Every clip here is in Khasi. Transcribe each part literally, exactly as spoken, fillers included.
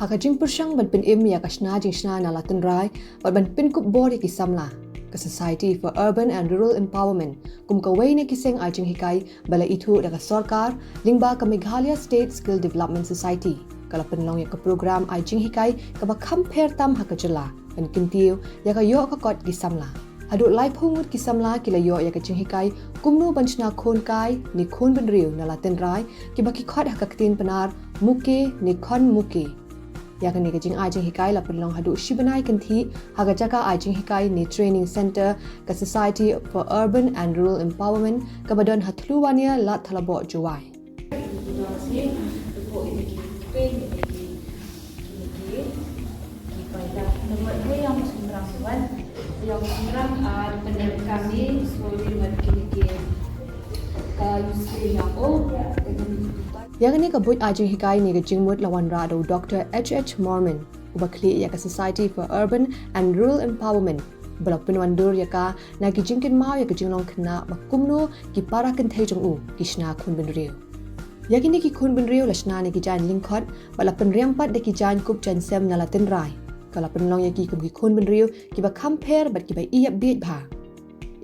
Ka jingpyrshang ban pynim ïa ka shna jingshna na la tynrai bad ban pynkup bor ïa ki samla, ka Society for Urban and Rural Empowerment kum kawei na ki seng ai jinghikai ba la ithuh da ka sorkar lyngba ka Meghalaya State Skill Development Society ka la pynlong ïa ka program ai jinghikai kaba kham pher tam ha ka jylla ban kyntiew ïa ka ïoh ka kot ki samla. Haduh laiphew ngut ki samla ki la ïoh ïa ka jinghikai kumno ban shna khun kai ne khun bynriew na la tynrai kiba ki khot ha ka ktien Pnar muke ne khon muke. Ïa kane ka jingai jinghikai la pynlong haduh shi bnai kynthih ha ka jaka ai jinghikai ne training centre ka Society for Urban and Rural Empowerment kaba don ha Thluwania, Lad Thalaboh, Jowai. Ïa kane ka buit ai jinghikai ne ka jingmut la wanrah da u Doctor H H Morman, uba khlieh ïa ka Society for Urban and Rural Empowerment, ba la pynwandur ïa ka na ki jingkynmaw ïa ka jinglong khynnah ba kumno ki para kynthei jong u ki shna khun bynriew. Ïa kine ki khun bynriew la shna na ki jaiñ lyngkhot bad la pynriam pat da ki jaiñ kup jaiñ sem na la tynrai. Ka la pynlong ïa ki kum ki khun bynriew kiba kham pher bad kiba ïap bieit bha.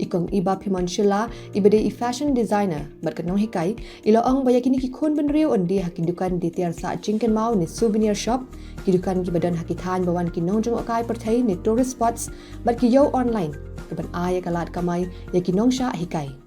I Kong Iba Phimon Shylla, iba dei i fashion designer bad ka nonghikai, i la ong ba ïa kine ki khun bynriew yn die ha ki dukan die tiar sah jingkynmaw ne souvenir shop, ki dukan kiba don ha ki thaiñ ba wan ki nongjngohkai pyrthei ne tourist spots, bad ki ïew online, kaban ai ïa ka lad kamai ïa ki nongshah hikai.